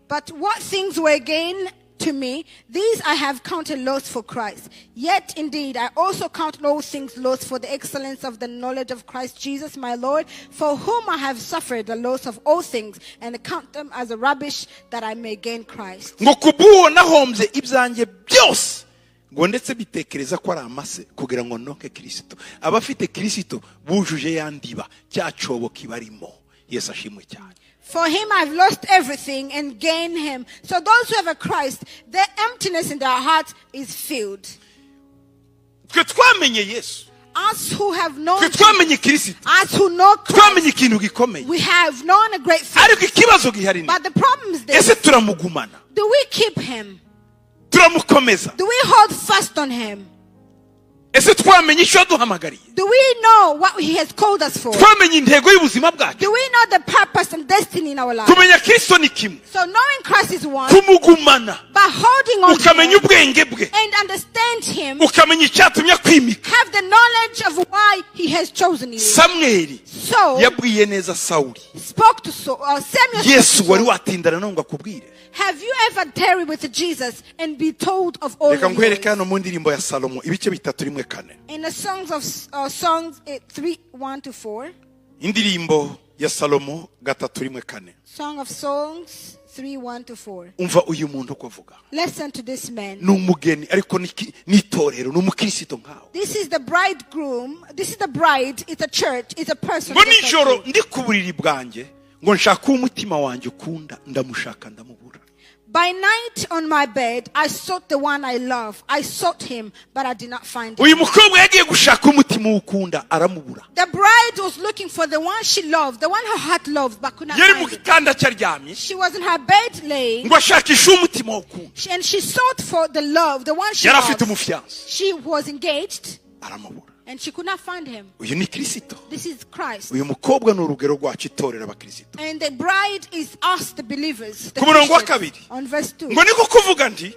[SPEAKER 2] But what things were gain to me, these I have counted loss for Christ. Yet indeed, I also count all things loss for the excellence of the knowledge of Christ Jesus my Lord, for whom I have suffered the loss of all things, and count them as a rubbish that I may gain Christ.
[SPEAKER 1] Ngo kubw'uwo nahombye ibyanjye byose ngo ndetse bitekereza ko ari amase kugira ngo ndonke Kirisito. Abafite Kirisito bujuje ya ndiba cya cyobo kibarimo. Yesu ashimwe cyane.
[SPEAKER 2] For him I've lost everything and gained him. So those who have a Christ, their emptiness in their heart is filled.
[SPEAKER 1] Twe twamenye Yesu,
[SPEAKER 2] Us who have known,
[SPEAKER 1] twe twamenye Kirisito,
[SPEAKER 2] us who know Christ,
[SPEAKER 1] twamenye ikintu gikomeye,
[SPEAKER 2] we have known a great thing.
[SPEAKER 1] Ariko ikibazo gihari ni,
[SPEAKER 2] But the problem is this:
[SPEAKER 1] ese turamugumana?
[SPEAKER 2] Do we keep him?
[SPEAKER 1] Turamukomeza?
[SPEAKER 2] Do we hold fast on him?
[SPEAKER 1] Ese twamenye icyo yaduhamagariye?
[SPEAKER 2] Do we know what he has called us for?
[SPEAKER 1] Twamenye intego y'ubuzima bwacu?
[SPEAKER 2] Do we know the purpose and destiny in our life?
[SPEAKER 1] Kumenya Kirisito ni kimwe,
[SPEAKER 2] So knowing Christ is one,
[SPEAKER 1] kumugumana,
[SPEAKER 2] but holding on to
[SPEAKER 1] ukamenya
[SPEAKER 2] him
[SPEAKER 1] ubwenge bwe,
[SPEAKER 2] and understand him,
[SPEAKER 1] ukamenya icyatumye akwimika.
[SPEAKER 2] Have the knowledge of why he has chosen you.
[SPEAKER 1] Samweli
[SPEAKER 2] So
[SPEAKER 1] yabwiye neza Sawuli.
[SPEAKER 2] Spoke to Saul, Samuel spoke
[SPEAKER 1] Yesu
[SPEAKER 2] to
[SPEAKER 1] wari
[SPEAKER 2] Saul.
[SPEAKER 1] watindana nawe ngo akubwire?
[SPEAKER 2] Have you ever tarried with Jesus and be told of all
[SPEAKER 1] Reka
[SPEAKER 2] of
[SPEAKER 1] nkwereke
[SPEAKER 2] yours?
[SPEAKER 1] Hano mu ndirimbo ya Salomo ibice bitatu rimwe kane.
[SPEAKER 2] In the Songs of Songs 3 1 to 4.
[SPEAKER 1] Indirimbo ya Salomo gatatu rimwe kane.
[SPEAKER 2] Song of Songs 3 1 to 4.
[SPEAKER 1] Umva uyu muntu uko avuga.
[SPEAKER 2] Listen to this man.
[SPEAKER 1] Ni umugeni ariko n'itorero ni umukristo nkawe.
[SPEAKER 2] This is the bridegroom. This is the bride. It's a church. It's a person.
[SPEAKER 1] Ngo
[SPEAKER 2] Just like
[SPEAKER 1] nijoro
[SPEAKER 2] you.
[SPEAKER 1] Ndi ku buriri bwanjye ngo nshaka uwo umutima wanjye ukunda ndamushaka ndamubura.
[SPEAKER 2] By night on my bed, I sought the one I love. I sought him, but I did not find him.
[SPEAKER 1] Uyu mukobwa yagiye gushaka umutima uwukunda aramubura.
[SPEAKER 2] The bride was looking for the one she loved, the one her heart loved, but could not
[SPEAKER 1] Yari mu
[SPEAKER 2] find it.
[SPEAKER 1] gitanda cye aryamye
[SPEAKER 2] She was in her bed laying,
[SPEAKER 1] ngo ashakishe umutima ukunda.
[SPEAKER 2] And she sought for the love, the one she
[SPEAKER 1] Yari afite
[SPEAKER 2] loved.
[SPEAKER 1] umufiyanse
[SPEAKER 2] She was engaged,
[SPEAKER 1] aramubura.
[SPEAKER 2] And she could not find him.
[SPEAKER 1] Uyu ni Kirisito.
[SPEAKER 2] This is Christ.
[SPEAKER 1] Uyu mukobwa ni urugero rwacu itorero abakirisito.
[SPEAKER 2] And the bride is us, the believers. The
[SPEAKER 1] Ku murongo wa
[SPEAKER 2] Christians.
[SPEAKER 1] kabiri.
[SPEAKER 2] On verse 2.
[SPEAKER 1] Ngo niko kuvuga nti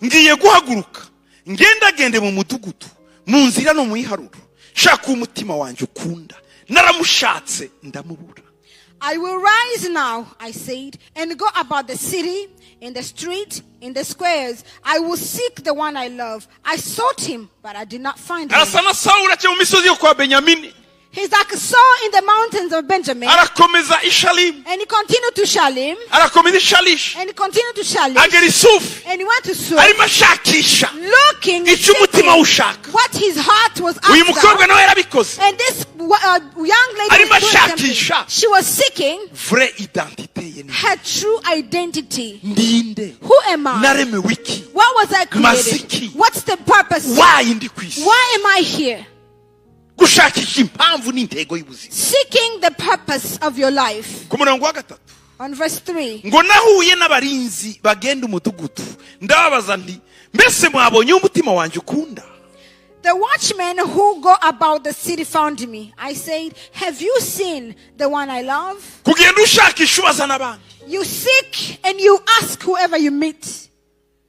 [SPEAKER 1] ngiye guhaguruka ngendagende mu mudugudu mu nzira no mu iharuro shaka uwo umutima wanjye ukunda naramushatse ndamubura.
[SPEAKER 2] I will rise now, I said, and go about the city, in the street, in the squares. I will seek the one I love. I sought him, but I did not find him.
[SPEAKER 1] Arasa na Sawuli aca mu misozi yo kwa Benyamini.
[SPEAKER 2] He's like Saul in the mountains of Benjamin.
[SPEAKER 1] Arakomeza i Shalimu.
[SPEAKER 2] And he continued to Shalim.
[SPEAKER 1] Arakomeza i Shalishi.
[SPEAKER 2] And he continued to Shalim.
[SPEAKER 1] Agera i Sufi.
[SPEAKER 2] And he went to Suf.
[SPEAKER 1] Arimo ashakisha
[SPEAKER 2] Looking,
[SPEAKER 1] icyo umutima
[SPEAKER 2] seeking
[SPEAKER 1] ushaka.
[SPEAKER 2] what his heart was
[SPEAKER 1] Uyu mukobwa
[SPEAKER 2] after.
[SPEAKER 1] nawe yarabikoze.
[SPEAKER 2] And this young lady
[SPEAKER 1] Arimo
[SPEAKER 2] was doing something.
[SPEAKER 1] ashakisha.
[SPEAKER 2] She was seeking
[SPEAKER 1] Vraie identité ye ni
[SPEAKER 2] her true identity.
[SPEAKER 1] Ndinde?
[SPEAKER 2] Who am I?
[SPEAKER 1] Naremewe iki?
[SPEAKER 2] What was I created?
[SPEAKER 1] Maziki.
[SPEAKER 2] What's the purpose?
[SPEAKER 1] Why ndi ku isi?
[SPEAKER 2] Why am I here?
[SPEAKER 1] Gushakisha impamvu n'intego y'ubuzima.
[SPEAKER 2] Seeking the purpose of your life.
[SPEAKER 1] Ku murongo wa gatatu.
[SPEAKER 2] On verse 3.
[SPEAKER 1] Ngo nahuye n'abarinzi bagenda umudugudu ndababaza nti mbese mwabonye umutima wanjye ukunda?
[SPEAKER 2] The watchmen who go about the city found me. I said, "Have you seen the one I love?"
[SPEAKER 1] Kugenda ushakisha ubaza n'abandi.
[SPEAKER 2] You seek and you ask whoever you meet.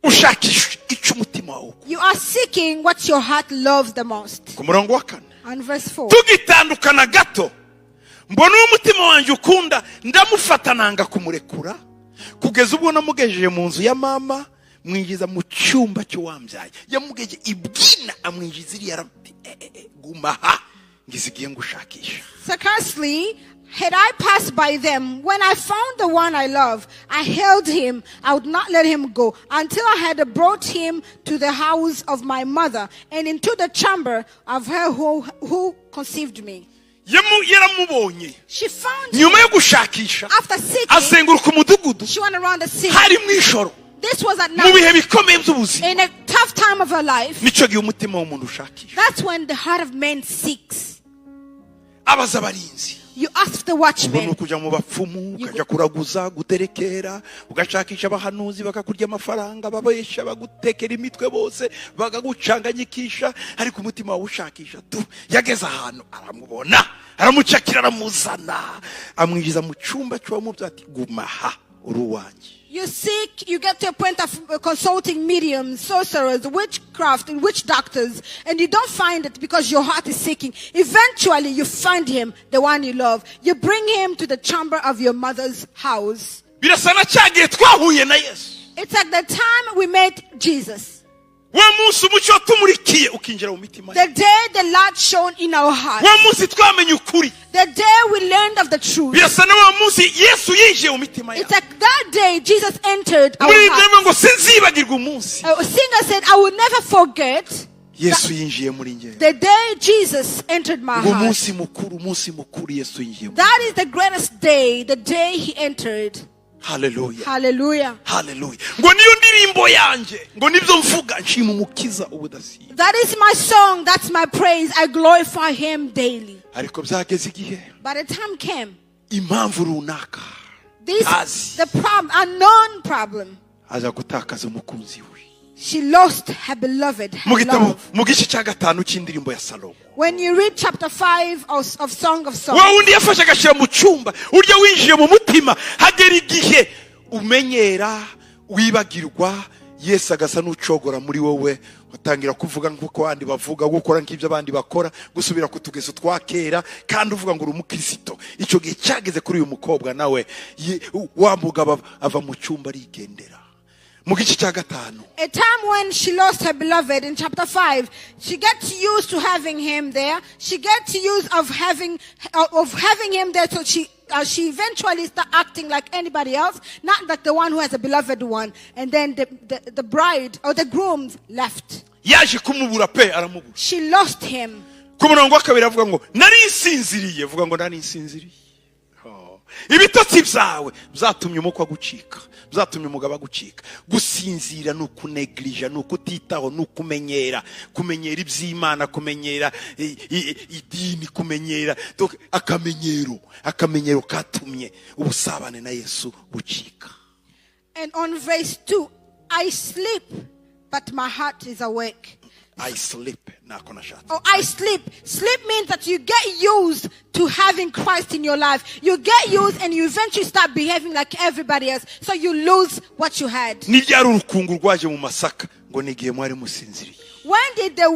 [SPEAKER 1] Ushakisha icyo umutima wawe ukunda.
[SPEAKER 2] You are seeking what your heart loves the most.
[SPEAKER 1] Ku murongo wa kane.
[SPEAKER 2] On verse 4.
[SPEAKER 1] Tugitandukana gato mbona uwo umutima wanjye ukunda ndamufata nanga kumurekura kugeza ubwo namugejeje mu nzu ya mama mwinjiza mu cyumba cy'uwambyaye yamugejeje ibwina amwinjiza iriya aramuti eh, eh, eh, guma aha ngize igihe ngushakisha.
[SPEAKER 2] Scarcely had I passed by them when I found the one I love. I held him. I would not let him go until I had brought him to the house of my mother and into the chamber of her who conceived me.
[SPEAKER 1] Yaramubonye.
[SPEAKER 2] She found him
[SPEAKER 1] Nyuma yo gushakisha
[SPEAKER 2] after seeking.
[SPEAKER 1] azenguruka umudugudu.
[SPEAKER 2] She went around the city.
[SPEAKER 1] Hari mu ijoro.
[SPEAKER 2] This was at
[SPEAKER 1] Mu
[SPEAKER 2] night
[SPEAKER 1] bihe bikomeye by'ubuzima.
[SPEAKER 2] In a tough time of her life.
[SPEAKER 1] Nicyo gihe umutima w'umuntu ushakisha.
[SPEAKER 2] That's when the heart of man seeks.
[SPEAKER 1] Abaza abarinzi.
[SPEAKER 2] You ask the
[SPEAKER 1] Ubwo ni
[SPEAKER 2] watchman.
[SPEAKER 1] Ukujya mu bapfumu ukajya kuraguza guterekera ugashakisha abahanuzi bakakurya amafaranga babesha bagutekera imitwe bose bakagucanganyikisha ariko umutima wawe ushakisha tu yageze ahantu aramubona aramucakira aramuzana amwinjiza mu cyumba cy'uwamubyaye ati guma aha uri uwanjye.
[SPEAKER 2] You seek, you get to a point of consulting mediums, sorcerers, witchcraft, and witch doctors, and you don't find it because your heart is seeking. Eventually, you find him, the one you love. You bring him to the chamber of your mother's house.
[SPEAKER 1] Birasa na cya gihe twahuye na Yesu.
[SPEAKER 2] It's like the time we met Jesus.
[SPEAKER 1] Wa munsi umucyo watumurikiye ukinjira mu mitima
[SPEAKER 2] The day the light shone in our heart.
[SPEAKER 1] wa munsi twamenye ukuri.
[SPEAKER 2] The day we learned of the truth.
[SPEAKER 1] Birasa na wa munsi Yesu yinjiye mu mitima
[SPEAKER 2] It's
[SPEAKER 1] yacu.
[SPEAKER 2] like that day Jesus entered our
[SPEAKER 1] Muri
[SPEAKER 2] heart.
[SPEAKER 1] ibyo ngo sinzibagirwa umunsi
[SPEAKER 2] A singer said, "I will never forget."
[SPEAKER 1] Yesu yinjiye muri njye.
[SPEAKER 2] The day Jesus entered my
[SPEAKER 1] Ngo
[SPEAKER 2] heart.
[SPEAKER 1] umunsi mukuru, umunsi mukuru Yesu yinjiyemo.
[SPEAKER 2] That is the greatest day, the day he entered.
[SPEAKER 1] Haleluya.
[SPEAKER 2] Hallelujah.
[SPEAKER 1] Haleluya. Ngo niyo ndirimbo yanjye, ngo nibyo mvuga, nshima Umukiza ubudasiba.
[SPEAKER 2] That is my song, that's my praise. I glorify him daily.
[SPEAKER 1] Ariko byageze igihe,
[SPEAKER 2] By the time came,
[SPEAKER 1] impamvu runaka,
[SPEAKER 2] this
[SPEAKER 1] Azi.
[SPEAKER 2] The problem, unknown problem.
[SPEAKER 1] Aza gutakaza umukunzi we.
[SPEAKER 2] She lost her beloved, her
[SPEAKER 1] Mu gitabo,
[SPEAKER 2] love.
[SPEAKER 1] mu gice cya gatanu cy'Indirimbo ya Salomo,
[SPEAKER 2] When you read chapter 5 of Song of Songs,
[SPEAKER 1] wa wundi yafashe agashyira mu cyumba, urya winjiye mu mutima, hagera igihe umenyera, wibagirwa Yesu, agasa n'ucogora muri wowe, utangira kuvuga nk'uko abandi bavuga, gukora nk'ibyo abandi bakora, gusubira ku tugeso twa kera, kandi uvuga ngo uri umukristo. Icyo gihe cyageze kuri uyu mukobwa nawe. Wa mugabo ava mu cyumba arigendera, mu gice cya gatanu.
[SPEAKER 2] A time when she lost her beloved in chapter 5, she gets used to having him there. She gets used of having him there, so she eventually start acting like anybody else, not like the one who has a beloved one. And then the bride or the grooms left.
[SPEAKER 1] Yaje kumubura pe, aramubura.
[SPEAKER 2] She lost him.
[SPEAKER 1] Ku murongo wa kabiri avuga ngo nari nsinziriye. Vuga ngo nari nsinziriye. Oh. Ibitotsi byawe byatumye umukwe agucika, byatumye umugabo agucika. Gusinzira ni ukunegirija, ni ukutitaho, ni ukumenyera, kumenyera iby'Imana, kumenyera idini, kumenyera. Donc, akamenyero, akamenyero katumye ubusabane na Yesu bucika.
[SPEAKER 2] And on verse 2, "I sleep, but my heart is awake."
[SPEAKER 1] "I sleep" nako nashatse.
[SPEAKER 2] Oh, I sleep. Sleep means that you get used to having Christ in your life. You get used and you eventually start behaving like everybody else. So you lose what you had.
[SPEAKER 1] Ni ryari urukungu rwaje mu masaka? Ngo ni igihe mwari musinziriye.
[SPEAKER 2] When did the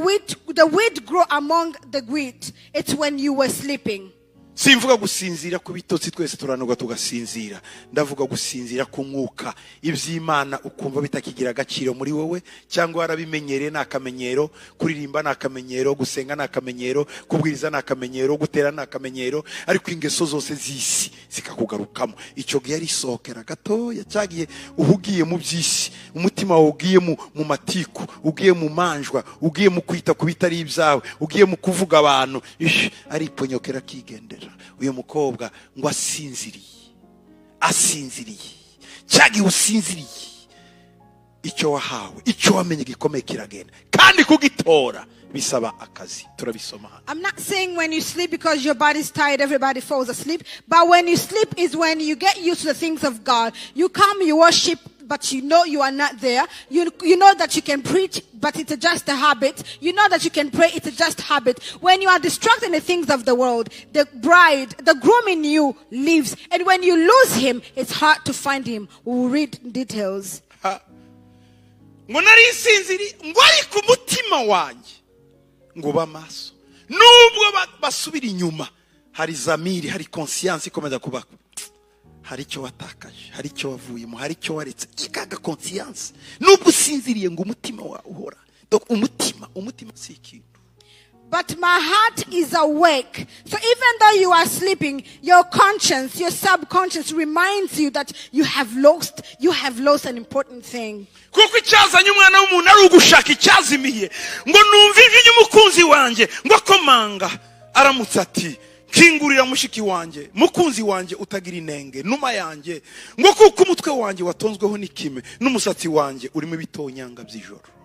[SPEAKER 2] wheat grow among the wheat? It's when you were sleeping.
[SPEAKER 1] Simvuga gusinzira ku bitotsi, twese turanurwa tugasinzira. Ndavuga gusinzira ku mwuka, iby'Imana ukumva bitakigira agaciro muri wowe, cyangwa warabimenyereye, ni akamenyero. Kuririmba ni akamenyero, gusenga ni akamenyero, kubwiriza ni akamenyero, gutera ni akamenyero, ariko ingeso zose z'isi zikakugarukamo. Icyo gihe arisohokera gatoya, cyagiye uhugiye mu by'isi, umutima wawe ugiye mu matiku, ugiye mu manjwa, ugiye mu kwita ku bitari ibyawe, ugiye mu kuvuga abantu. Ish, ariponyokera akigendera. Uyu mukobwa ngo asinziriye, asinziriye. Cyagihe usinziriye, icyo wahawe, icyo wamenye gikomeye kiragenda, kandi kugitora bisaba akazi. Turabisoma hano.
[SPEAKER 2] I'm not saying when you sleep because your body's tired, everybody falls asleep. But when you sleep is when you get used to the things of God. You come, you worship, but you know you are not there. You know that you can preach, but it's just a habit. You know that you can pray, it's just habit. When you are distracted in the things of the world, the bride, the groom in you leaves. And when you lose him, it's hard to find him. We will read details.
[SPEAKER 1] Ha. Ngo nari nsinziriye, ngo ariko umutima wanjye ngo ube amaso. Nubwo basubira inyuma, hari zamiri, hari conscience ikomeza kuba, hari icyo watakaje, hari icyo wavuyemo, hari icyo waretse, ikaga conscience. Nubwo usinziriye, ngo umutima wawe uhora. Donc, umutima, umutima si ikintu.
[SPEAKER 2] But my heart is awake. So even though you are sleeping, your conscience, your subconscious reminds you that you have lost an important thing.
[SPEAKER 1] Kuko icyazanye Umwana w'umuntu ari ugushaka icyazimiye. Ngo numve ijwi ry'umukunzi wanjye, ngo akomanga, aramutse ati kingurira mushiki wanjye, mukunzi wanjye utagira inenge, numa yanjye, ngo kuko umutwe wanjye watonzweho n'ikime, n'umusatsi wanjye urimo ibitonyanga by'ijoro.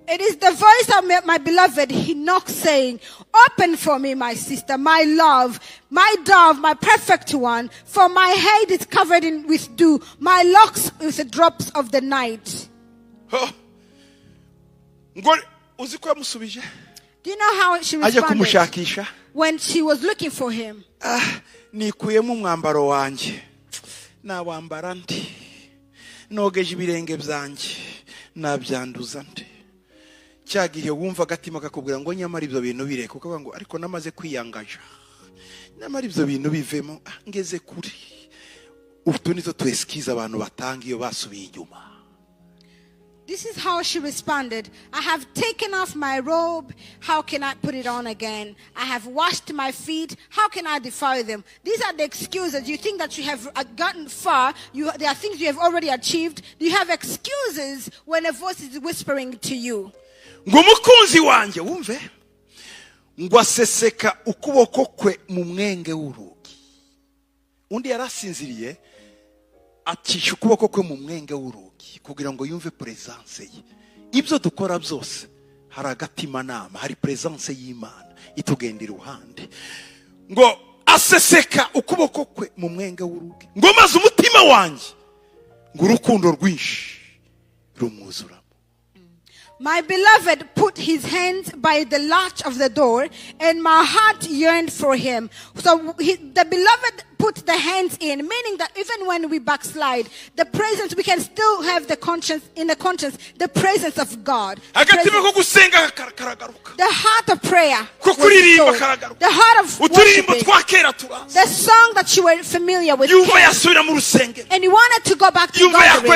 [SPEAKER 2] It is the voice of my beloved. He knocks, saying, "Open for me, my sister, my love, my dove, my perfect one. For my head is covered with dew, my locks with the drops of the night."
[SPEAKER 1] Ho. Ngo uzi ko yamusubije?
[SPEAKER 2] Do you know how she
[SPEAKER 1] Ajya
[SPEAKER 2] responded?
[SPEAKER 1] kumushakisha.
[SPEAKER 2] When she was looking for him.
[SPEAKER 1] Ah, nikuyemo umwambaro wanjye, nawambara ndi? Nogeje ibirenge byanjye, nabyanduza ndi? Cya gihe wumva agatima kakubwira ngo nyamara ibyo bintu bireke, ukavuga ngo ariko namaze kwiyangaja, nyamara ibyo bintu bivemo. Ah, ngeze kure. Utu nizo tu excuses abantu batanga iyo basubiye inyuma.
[SPEAKER 2] This is how she responded. "I have taken off my robe. How can I put it on again? I have washed my feet. How can I defile them?" These are the excuses. You think that you have gotten far. There are things you have already achieved. You have excuses when a voice is whispering to you.
[SPEAKER 1] Ngo umukunzi wanjye, wumve, ngo aseseka ukuboko kwe mu mwenge w'urugi. Undi yari asinziriye, acisha ukuboko kwe mu mwenge w'urugi kugira ngo yumve presence ye. Ibyo dukora byose, hari agatimanama, hari presence y'Imana itugenda iruhande. Ngo aseseka ukuboko kwe mu mwenge w'urugi, ngo maze umutima wanjye, ngo urukundo rwinshi rumwuzuramo.
[SPEAKER 2] My beloved put his hands by the latch of the door, and my heart yearned for him. So the beloved put the hands in, meaning that even when we backslide, the presence, we can still have the conscience, in the conscience, the presence of God. The
[SPEAKER 1] Agatima
[SPEAKER 2] presence-
[SPEAKER 1] ko gusenga karagaruka.
[SPEAKER 2] The heart of prayer
[SPEAKER 1] Ko
[SPEAKER 2] was
[SPEAKER 1] kuririmba
[SPEAKER 2] restored.
[SPEAKER 1] karagaruka.
[SPEAKER 2] The heart of
[SPEAKER 1] Uturirimbo
[SPEAKER 2] worshiping.
[SPEAKER 1] twa kera turaza.
[SPEAKER 2] The song that you were familiar with
[SPEAKER 1] Yumva
[SPEAKER 2] came.
[SPEAKER 1] yasubira mu rusengero.
[SPEAKER 2] And you wanted to go back to
[SPEAKER 1] Yumva
[SPEAKER 2] gathering.